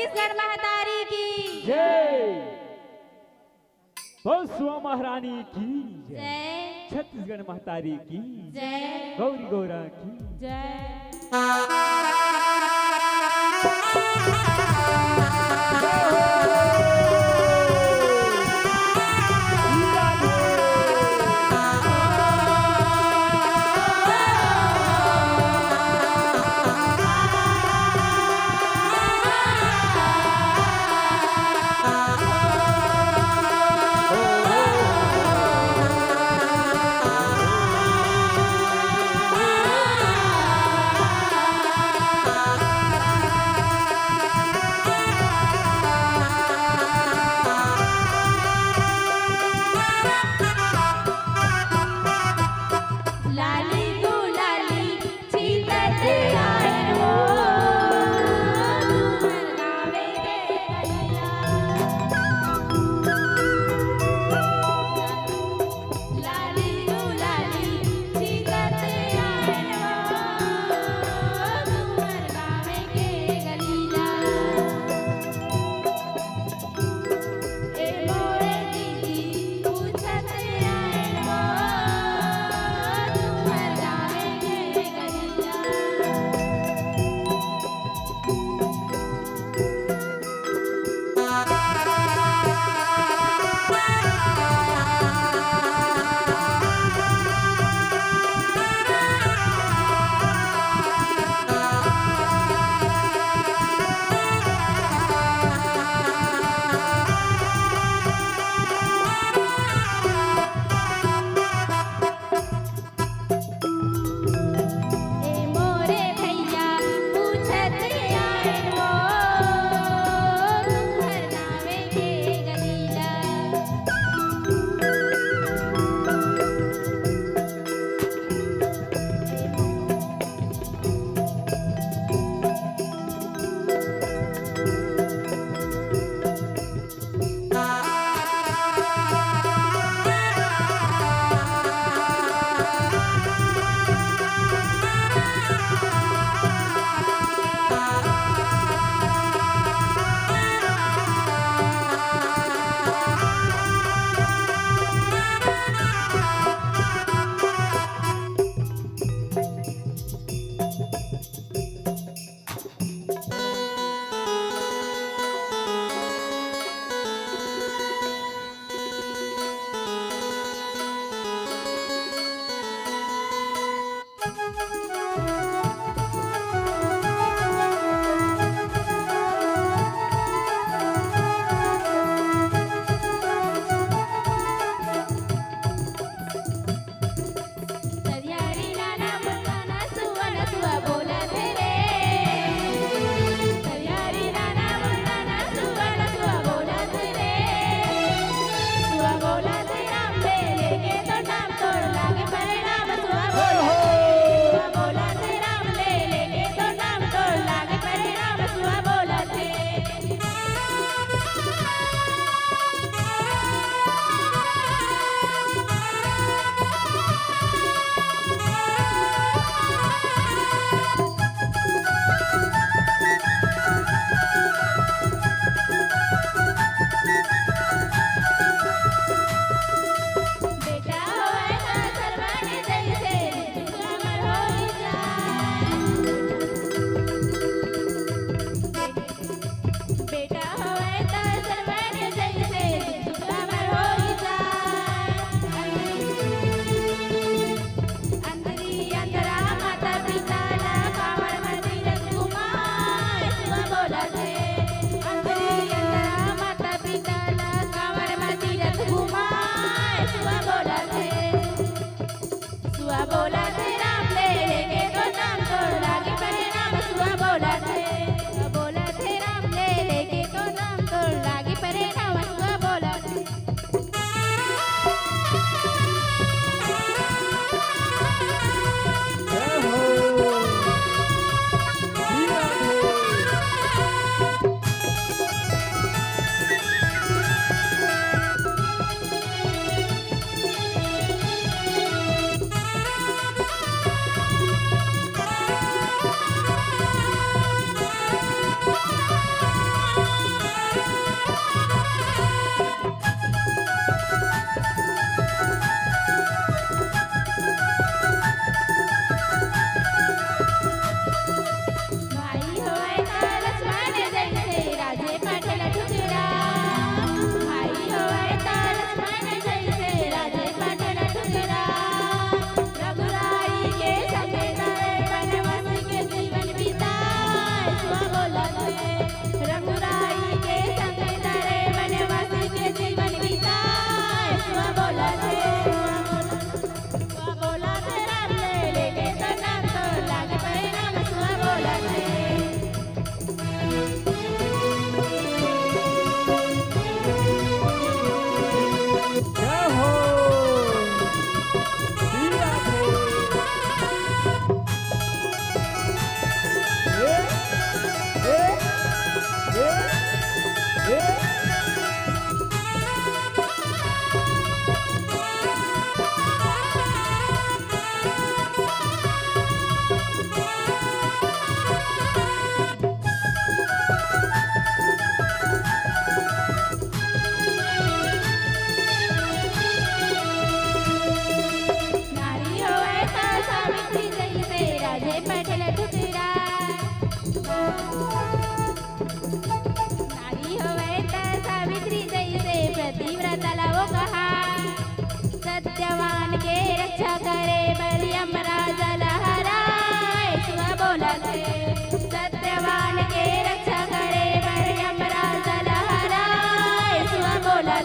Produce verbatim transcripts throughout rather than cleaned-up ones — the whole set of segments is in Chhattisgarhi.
छत्तीसगढ़ महतारी की जय। बसवा महारानी की जय। जय। छत्तीसगढ़ महतारी की जय। गौरी गौरा की जय।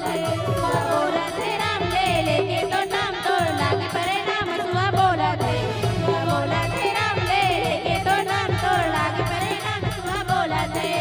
सुआ बोलत हे राम ले लेके तो नाम तोर लागी परिणाम। सुआ बोलत हे, सुआ बोलत हे राम ले लेके तो नाम तोर लागी परिणाम। सुआ बोलत हे।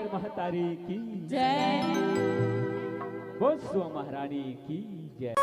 महतारी की जय। बोल सुआ महारानी की जय।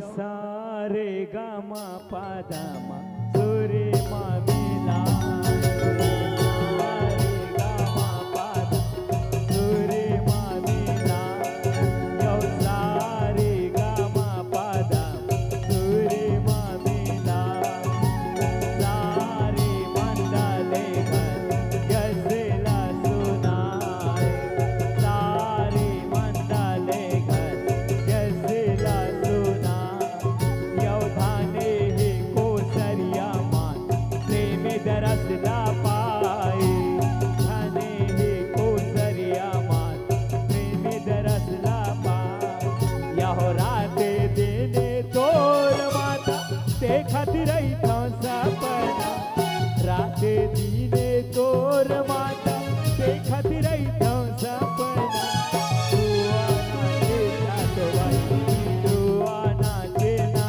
सारे गा मा पा दा मा सुरे मा मिला। सारे गा मा पा दा सुरे मा मिला। यो सारे गा मा पा दा सुरे मा मिला। सारे मंडले घर जैसे ला सुनाए। सारे मंडले घर जैसे ला सुनाए। यौ धाने हे कोसरिया मान, प्रेम दरस ला पाए। धाने हे कोसरिया मान, प्रेम दरस ला पाए। यहो राते दिने तोर माता, देखत रहिथौं सपना। राते दिने तोर माता, देखत रहिथौं सपना। दुआ ना दे सातो भाई, दुआ ना देना,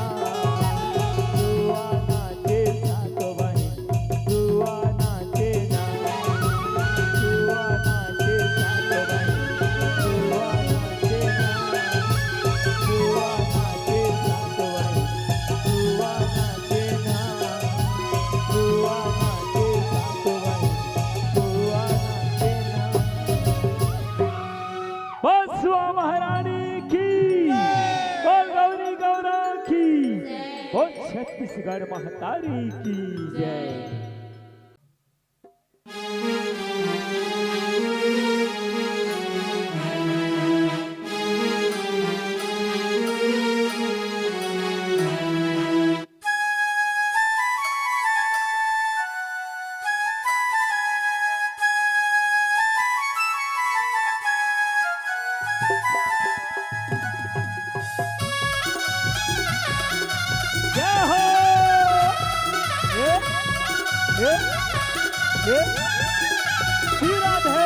दुआ ना दे सातो भाई, दुआ ना देना, दुआ ना दे सातो भाई, दुआ ना देना, दुआ ना दे सातो भाई, दुआ ना देना, दुआ ना दे सातो भाई, दुआ ना देना। बोल सुआ महारानी की, बोल गौरी गौरा की, बोल छत्तीसगढ़ महतारी की जय। जय हो। ए, ए, ए, श्री राधे।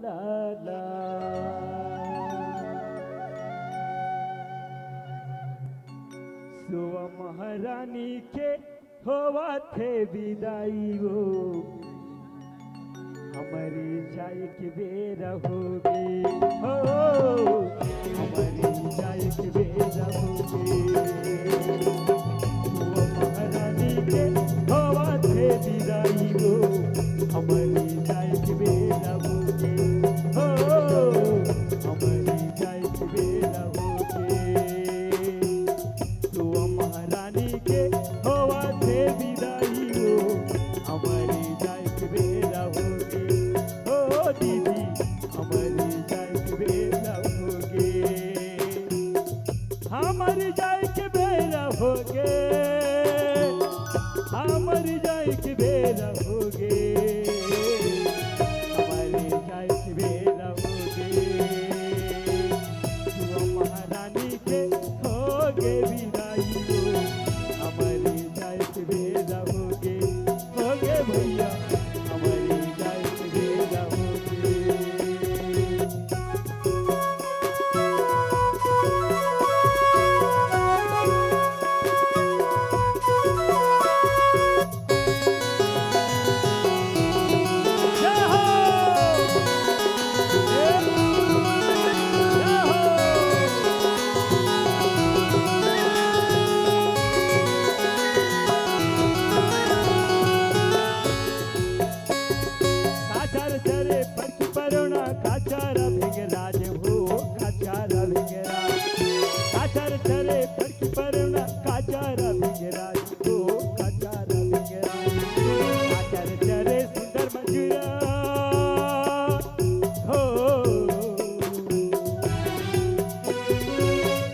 ला, ला। सुआ महारानी के होवत हे बिदाई वो, हमरे जाए के बेरा होगे हो, हमरे जाए के बेरा होगे। सुआ महारानी के होवत हे बिदाई वो, हमरे जाए के बेरा होगे हो, हमरे जाए के बेरा होगे। सुआ महारानी के होवत हे बिदाई वो, हमरे जाए के बेरा होगे। ओ दीदी, हमरे जाए के बेरा होगे। हमरे जाए के बेरा होगे। हमरे जाए के बेरा होगे। हमरे जाए के बेरा होगे। सुआ महारानी के होगे बिदाई वो, हमरे जाए के बेरा होगे, होगे भैया, हमरे जाए के बेरा होगे। जय हो। जय हो। काचर चरे पड़की परोना, काचर भिंगराज हो, काचर भिंगराज। काचर चरे पड़की परोना, काचर भिंगराज हो, काचर भिंगराज। काचर चरे सुंदर मंजूरा हो।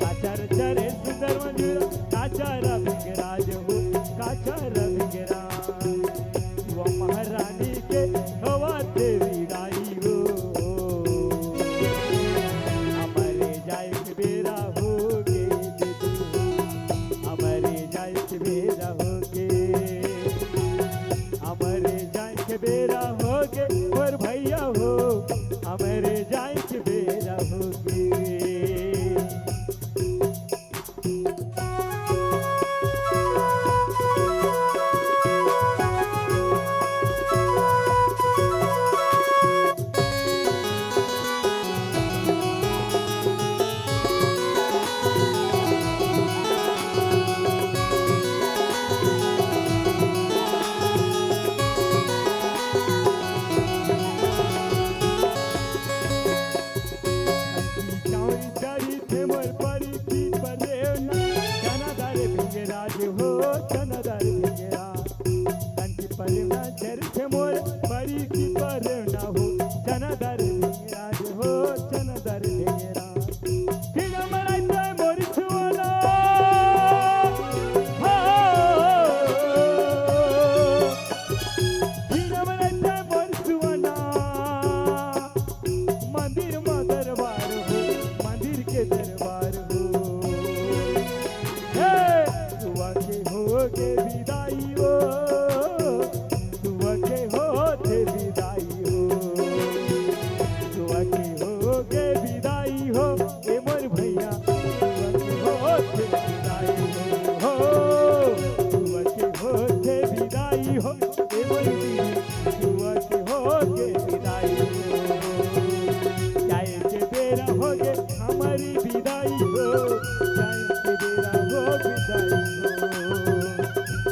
काचर चरे सुंदर मंजूरा, काचर भिंगराज हो, काचर भिंगराज। सुआ महारानी के होवत हे बिदाई वो, हमरे जाए के बेरा होगे दीदी, हमरे जाए के बेरा होगे, हमरे जाए के बेरा होगे मोर भैया हो, हमरे जाए के बेरा होगे। चाउर चढ़ी थे मोर परी की परेवना, चना दार भिंगराज हो, चना दार भिंगरा। कंची परेवना चढ़ी थे मोर परी की परेवना हो, चना दार भिंगराज हो, चना दार भिंगरा। फिर हमर आइते मोर सुअना हो। फिर हमर आइते मोर सुअना। मंदिर म दरबार हो, मंदिर के दरबार हो। हे, सुआ के होगे बिदाई हो, सुआ के होथे बिदाई हो, सुआ के होगे बिदाई हो, ए मोर भैया, सुआ के होथे बिदाई हो, सुआ के होथे बिदाई हो, ए मोर दीदी, सुआ के होगे बिदाई हो। जाए के बेरा होगे हमरी बिदाई हो, जाए के बेरा हो बिदाई हो।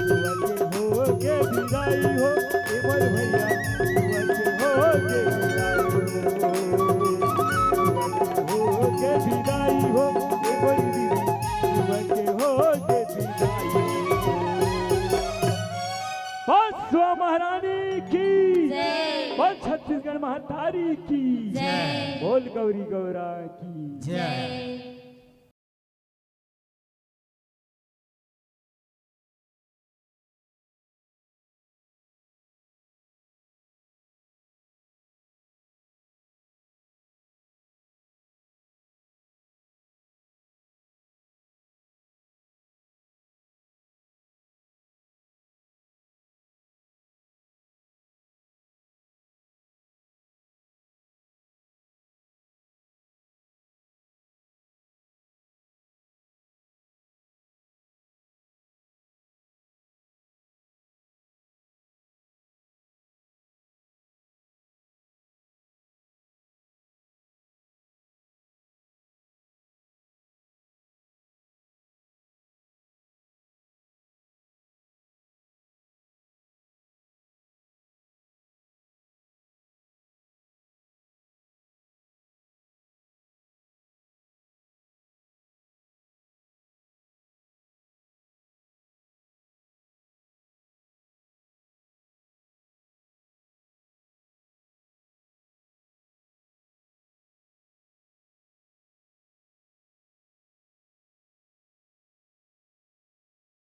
सुआ के होगे बिदाई हो, ए मोर भैया, सुआ के होगे बिदाई हो। सुआ के होगे बिदाई हो, ए मोर दीदी, सुआ के होगे बिदाई हो। बोल सुआ महारानी की। जय। बोल छत्तीसगढ़ महतारी की। जय। बोल गौरी गौरा की। जय।